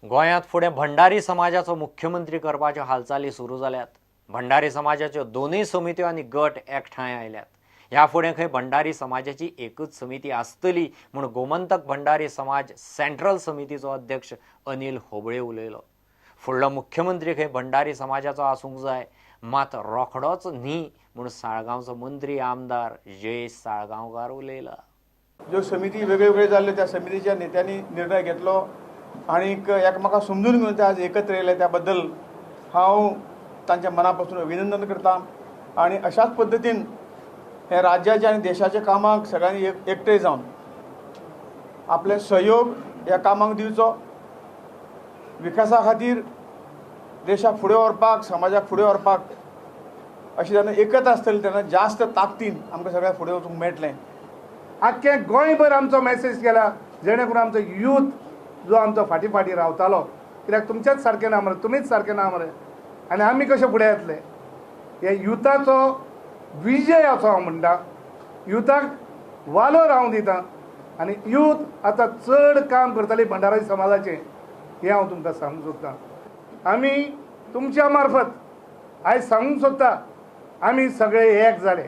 गोंयांत फुडें भंडारी समाजाचो मुख्यमंत्री करपाच्यो हालचाली सुरू जाल्यात. भंडारी समाजाच्यो दोनूय समित्यो आनी गट एकठांय आयल्यात. ह्या फुडें खंय भंडारी समाजाची एकूच समिती आसतली म्हूण गोमंतक भंडारी समाज सेंट्रल समितीचो अध्यक्ष अनिल होबळे उलयलो. फुडलो मुख्यमंत्री खंय भंडारी समाजाचो आसूंक जाय, मात रोखडोच न्ही म्हूण साळगांवचो मंत्री आमदार जयेश साळगांवकार उलयला. ज्यो समिती वेगळे जाल्ल्यो त्या समितीच्या नेत्यांनी निर्णय घेतलो आनीक एकामेकांक समजून घेवन ते आज एकत्र येयले. त्या बद्दल हांव तांच्या मना पासून अभिनंदन करता आनी अशाच पद्दतीन हे राज्याच्या आनी देशाच्या कामाक सगळ्यांनी एकठांय जावन आपले सहयोग ह्या कामाक दिवचो. विकासा खातीर देशाक फुडें व्हरपाक, समाजाक फुडें व्हरपाक अशें जेन्ना एकत्र आसतलें तेन्ना जास्त ताकदीन आमकां सगळ्यांक फुडें वचूंक मेळटलें. आख्खे गोंयभर आमचो मॅसेज गेला जेणे करून आमचो यूथ जो आमचो फाटीं फाटीं रावतालो, कित्याक तुमचेच सारकें ना मरे, तुमीच सारकें ना मरे, आनी आमी कशें फुडें येतले. हे युथाचो विजय असो हांव म्हणटा, युथाक वालोर हांव दितां आनी यूथ आतां चड काम करतली भंडारी समाजाचें, हें हांव तुमकां सांगूंक सोदतां. आमी तुमच्या मार्फत आयज सांगूंक सोदता, आमी सगळे एक जाले.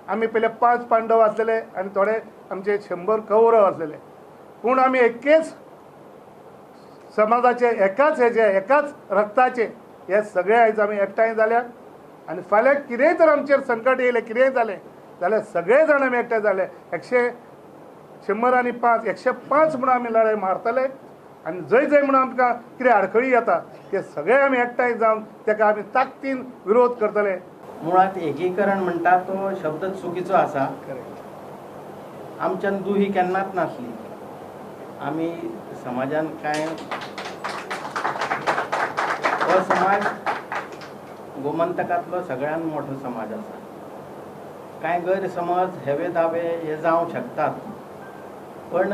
आमी पयले 5 पांडव आसलेले आनी थोडे आमचे 100 कौरव आसलेले, पूण आमी एकेच समाजाचे, एकाच हेजे, एकाच रक्ताचे हे सगळे आयज आमी एकठांय जाल्या. आनी फाल्यां कितेंय तर आमचेर संकट येयलें, कितेंय जालें जाल्यार सगळे जाण आमी एकठांय जाले. 105 105 म्हणून आमी लढाय मारतले आनी जंय जंय म्हणून आमकां कितें आडखळी येता ते सगळे आमी एकठांय जावन ताका आमी ताकदीन विरोध करतले. मुळात एकीकरण म्हणटा तो शब्द चुकीचो आसा. आमच्यान दुही केन्नाच नासली. आमी समाजान कांय हो समाज गोमंतकांतलो सगळ्यान मोठो समाज आसा. कांय गैरसमज हेवे दावे हे जावंक शकतात, पण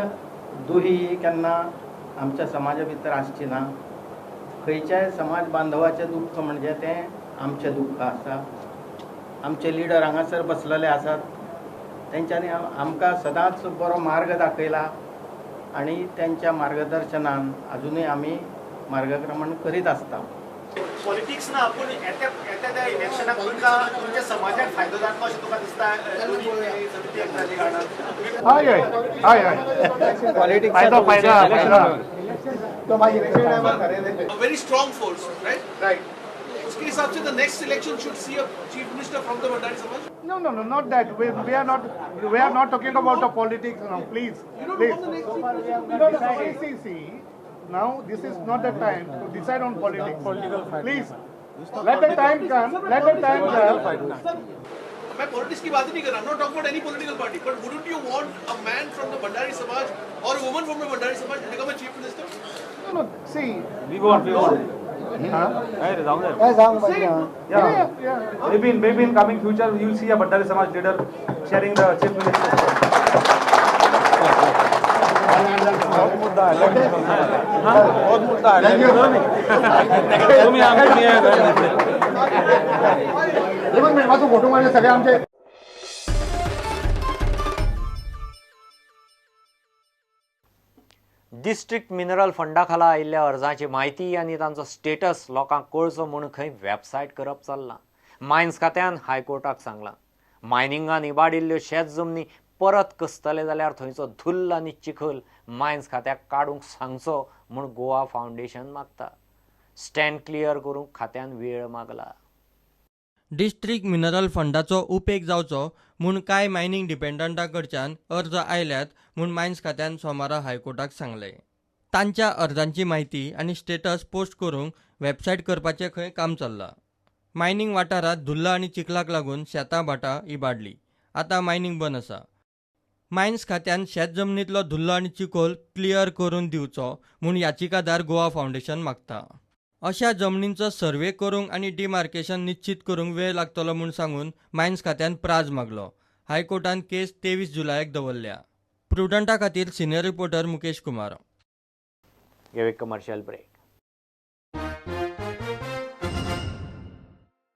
दुही केन्ना आमच्या समाजा भितर आसची ना. खंयच्याय समाज बांधवाचें दुख्ख म्हणजे तें आमचें दुख्ख आसा. आमचे लिडर हांगासर बसलेले आसात, तेंच्यांनी आमकां सदांच बरो मार्ग दाखयला आनी तेंच्या मार्गदर्शनान अजुनूय आमी मार्गक्रमण करीत आसता. पॉलिटिक्स ना आपण येत्या त्या इलेक्शनाक तुमकां तुमच्या समाजाक फायदो जातलो अशें तुका दिसता? हय हय हय हय, फायदो फायदो. Very strong force, right? Right. उसके हिसाब से the next election should see a chief minister from the Bhandari Samaj. No, no, no, not that. We are not talking about the politics now. Please, please. No, no, see, see. Now this is not the time to decide on politics. Please, let the time come. Let the time come. मैं politics की बात ही नहीं कर रहा. Not talk about any political party, but wouldn't you want a man from the Bhandari Samaj or a woman from the Bhandari Samaj to become a chief minister? No, no. See, we want, we want. Huh? Yeah. Yeah. Maybe in coming future you will see a Bhandari Samaj leader sharing the chief minister. बहुत मुद्दा है. Photo मारले सगळे आमचे. District mineral फंडा खाला आयिल्ल्या अर्जाची म्हायती आनी तांचो स्टेटस लोकांक कळचो म्हूण खंय वेबसायट करप चल्लां. मायन्स खात्यान हायकोर्टाक सांगलां, मायनिंगान इबाडिल्ल्यो शेत जमनी परत कसतले जाल्यार थंयचो धुल्ल आनी चिखल मायन्स खात्याक काडूंक सांगचो म्हूण गोवा फावंडेशन मागता. स्टँड क्लियर करूंक खात्यान वेळ मागला. डिस्ट्रिक्ट मिनरल फंडाचो उपेग जावचो म्हूण कांय मायनिंग डिपेंडंटा कडच्यान अर्ज आयल्यात म्हूण मायन्स खात्यान सोमारा हायकोर्टाक सांगलें. तांच्या अर्जांची म्हायती आनी स्टेटस पोस्ट करूंक वेबसायट करपाचें खंय काम चल्लां. मायनिंग वाठारांत धुल्ल आनी चिखलाक लागून शेतां भाटां इबाडलीं. आतां मायनिंग बंद आसा. मायन्स खात्यान शेत जमनींतलो धुल्ल आनी चिखोल क्लियर करून दिवचो म्हूण याचिकादार गोवा फावंडेशन मागता. अशा जमनींचो सर्वे करूंक आनी डिमार्केशन निश्चित करूंक वेळ लागतलो म्हूण सांगून मायन्स खात्यान प्राज मागलो. हायकोर्टान केस 23 जुलयाक दवरल्या. प्रुडंटा खातीर सिनियर रिपोर्टर मुकेश कुमार. घेवया कमर्शियल ब्रेक.